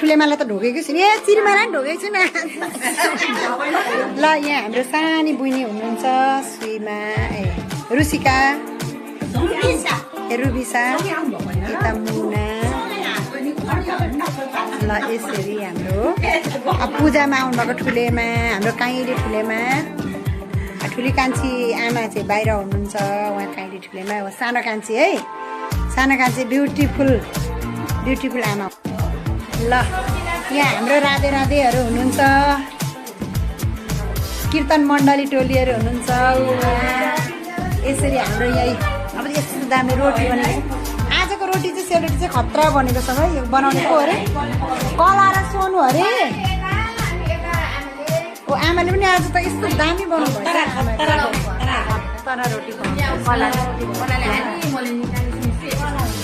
ठुलेमालाई त ढोकेको छु नि चिरमालाई पनि ढोकेको छु न ल यहाँ हाम्रो सानी बुइनी हुनुहुन्छ सुइमा रुसिका रुबिसा यता मुना ल यसरी हाम्रो पूजामा आउनुभएको ठुलेमा हाम्रो काइँली ठुलेमा ठुली कान्छी आमा चाहिँ बाहिर हुनुहुन्छ उहाँ काइँली ठुलेमा सानो कान्छी है सानो कान्छी ब्युटिफुल आमा ल यहाँ हाम्रो राधे राधेहरू हुनुहुन्छ कीर्तन मण्डली टोलीहरू हुनुहुन्छ यसरी हाम्रो यही अब यस्तो दामी रोटी बनेको आजको रोटी चाहिँ सेलरोटी चाहिँ खतरा बनेको छ है यो बनाउने को अरे कला र सोनु अरे ओ आमाले पनि आज त यस्तो दामी बनाउनु भएछ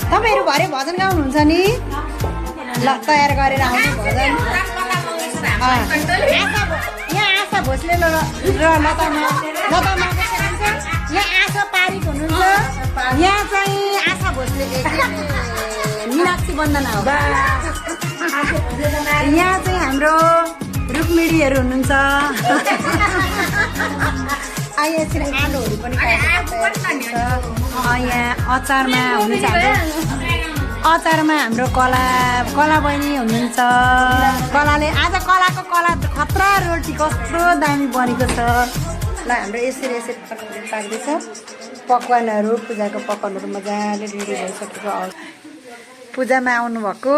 तपाईँहरू भरे भजन गाउनुहुन्छ नि ल तयार गरेर आउनु भजन यहाँ आशा भोसले र लता यहाँ आशा पारिक हुनुहुन्छ यहाँ चाहिँ आशा भोसले मीनाक्षी वन्दना हो यहाँ चाहिँ हाम्रो रुक्मिणीहरू हुनुहुन्छ यसरी आलुहरू पनि यहाँ अचारमा हुनुहुन्छ अचारमा हाम्रो कला बहिनी हुनुहुन्छ कलाले आज कलाको कला खतरा रोटी कस्तो दामी बनेको छ ल हाम्रो यसरी पाक्दैछ पकवानहरू पूजाको पकवानहरू मजाले रेडी भइसकेको पूजामा आउनुभएको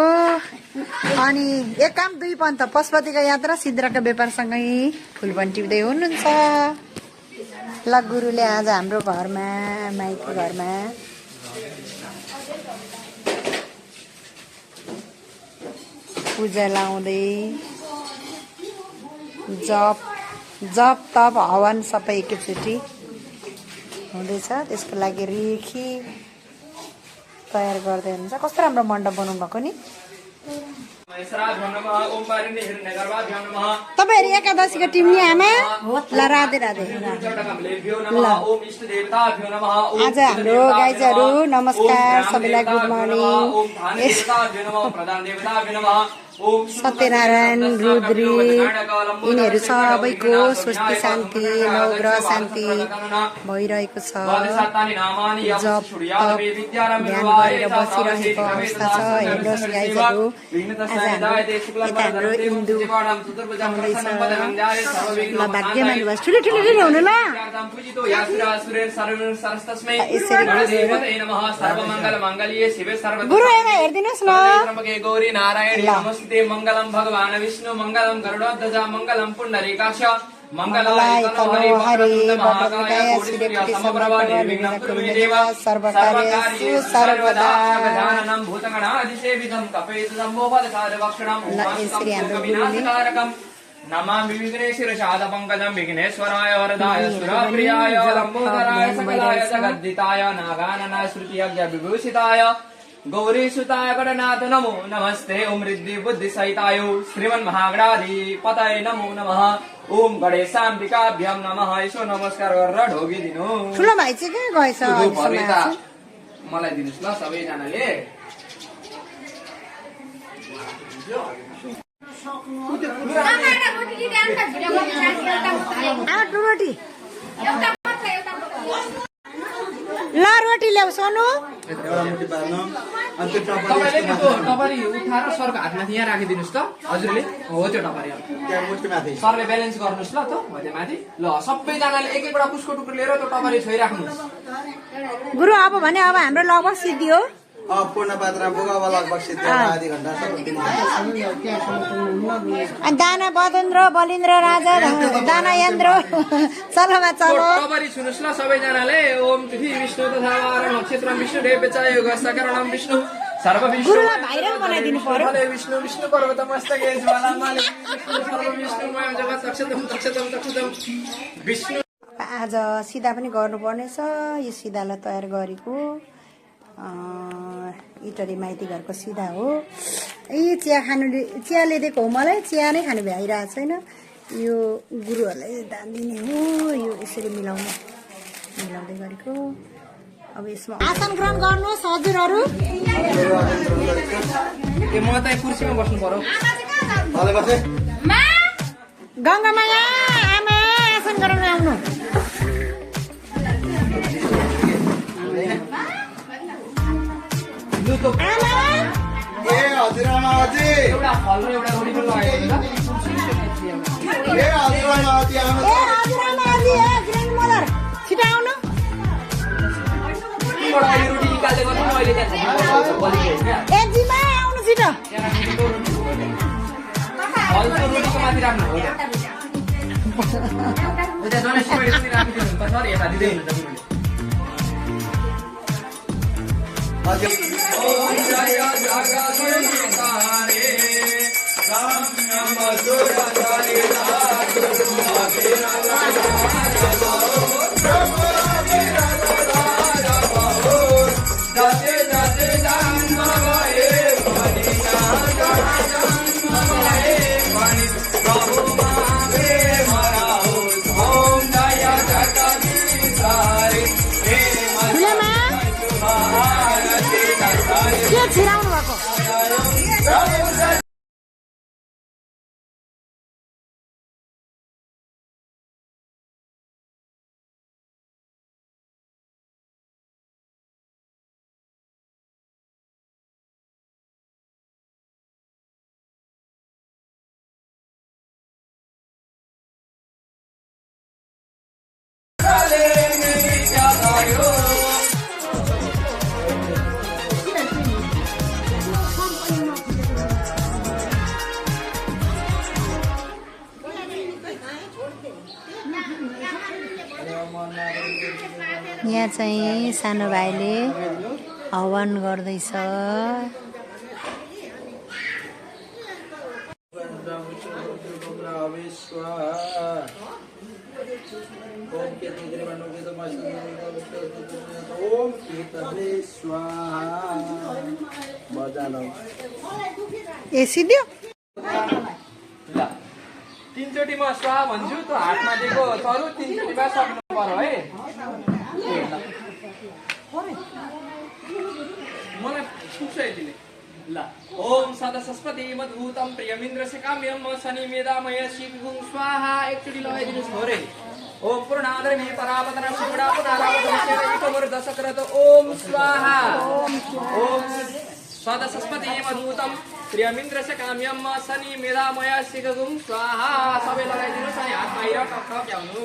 अनि एक काम दुई पन्त पशुपतिको यात्रा सिद्राको व्यापारसँगै फुल पनि टिप्दै हुनुहुन्छ ल गुरुले आज हाम्रो घरमा माइती घरमा पूजा लाउँदै जप तप हवन सबै एकैचोटि हुँदैछ त्यसको लागि रेखी तयार गर्दै हुनुहुन्छ कस्तो राम्रो मण्डप बनाउनु भएको नि तपाईँहरू एकादशीको टिम नि आमा ल राधे राधे ल आज हाम्रो गाइजहरू नमस्कार सबैलाई गुड मर्निङ सत्यनारायण रुद्री यिनीहरू सबैको स्वस्ति शान्ति नवग्रह शान्ति भइरहेको छ जप ध्यान गरेर बसिरहेको अवस्था छ हेर्नुहोस् गाइजहरू आज हाम्रो हिन्दू आउँदैछ ल भाग्यमानी भएछ ठुलो हुनु ल गुरु हेर हेरिदिनुहोस् न नमस्ते मंगलम भगवान विष्णु मंगलम गरुड़ध्वज मंगलम पुंडरीकाक्ष मंगलम सर्वकार्येषु भूतगणाधिसेवितं कपेतुसम्भोपदसारभक्षणं उमासुतं नमामि विघ्नेश्वरशादपङ्कजं विघ्नेश्वराय वरदाय सुरप्रियाय लम्बोदराय सकलाय जगद्दिताय नागाननाय श्रुतियज्ञविभूषिताय गौरीसुताय गणनाथ नमो नमस्ते ओम रिद्धि बुद्धि सहिताय श्रीमन् महागणाधिपतये नमो नमः ओम गणेशाम्बिकाभ्यां नमः यसो नमस्कार गरेर ढोगी दिनु ठुलो भाइ चाहिँ के गएछ मलाई दिनुस् ल सबैजनाले रोटी ल रोटी ल्याऊ सोनु टपरी उठाएर सरको हातमाथि यहाँ राखिदिनुहोस् त हजुरले हो त्यो टपरी सरले ब्यालेन्स गर्नुहोस् ल त माथि ल सबैजनाले एक एकवटा पुष्को टुक्रो लिएर त्यो टपरी छोइराख्नुहोस् गुरु अब भने अब हाम्रो लगभग सिद्धि हो पूर्ण पात्रा बोगावा लगभग सिद्धि आधी घण्टा दाना बदेन्द्र बलिन्द्र राजा दाना यन्द्र चलोमा चलो टपरी सुन्नुहोस् ल सबैजनाले ओम तिथि विष्णु तथा वारण नक्षत्र विष्णु देवचाय योग सकरणम विष्णु सर्व विष्णु गुरुलाई भाइरल बनाइदिनु पर्यो विष्णु विष्णु पर्वत मस्तके ज्वालामाले सर्व विष्णु मय जगत तक्षतम विष्णु आज सिधा पनि गर्नुपर्नेछ यो सिधालाई तयार गरेको इटरी माइती घरको सिधा हो चिया चियाले दिएको हो मलाई चिया नै खानु भ्याइरहेको छैन यो गुरुहरूलाई दान दिने हो यो यसरी मिलाउँदै गरेको अब यसमा आसन ग्रहण गर्नुहोस् हजुरहरू। ए म त कुर्सीमा बस्नु पर्यो। गङ्गामाया आमा आसन गराउन आउनु। लु त आमा ए हजुरआमा अझै एउटा फल र एउटा रोटी पनि लगाइदिनु ल। ए हजुरआमा अझै आउनु ए हजुरआमा अलि ए ग्रान्ड मदर छिटो आउनु। तिमीबाट अहिले रोटी निकाल्दै गर्नु अहिले त्यहाँ बलियो क्या। ए जिमा आउनु छिटो। फलको रोटीको माथि राख्नु हो त्यहाँ। त्यहाँ गणेश पनि राखिदिनु हुन्छ सर यता दिँदै हुनुहुन्छ के छिराउनु भएको? यहाँ चाहिँ सानो भाइले हवन गर्दैछ। ए सिद्धियो ल। तीनचोटि म स्वाहा भन्छु त हातमा दिएको चरु तीनचोटिमा सक्नु पर्यो है। मलाई पुग्छ यतिले। ल ओम सदसस्पति मधुतम प्रियमिन्द्रस्य काम्यम शनि मेधामय शिवगुं स्वाहा। एकचोटि लगाइदिनुहोस् थोरै। ओम पूर्णादरमी परावतन शिवडा पुनरावतन ओम स्वाहा। ओम सदसस्पति मधुतम प्रियमिन्द्रस्य काम्यम शनि मेधामय शिवगुं स्वाहा। सबै लगाइदिनुहोस् अनि हात बाहिर टक्क ल्याउनु।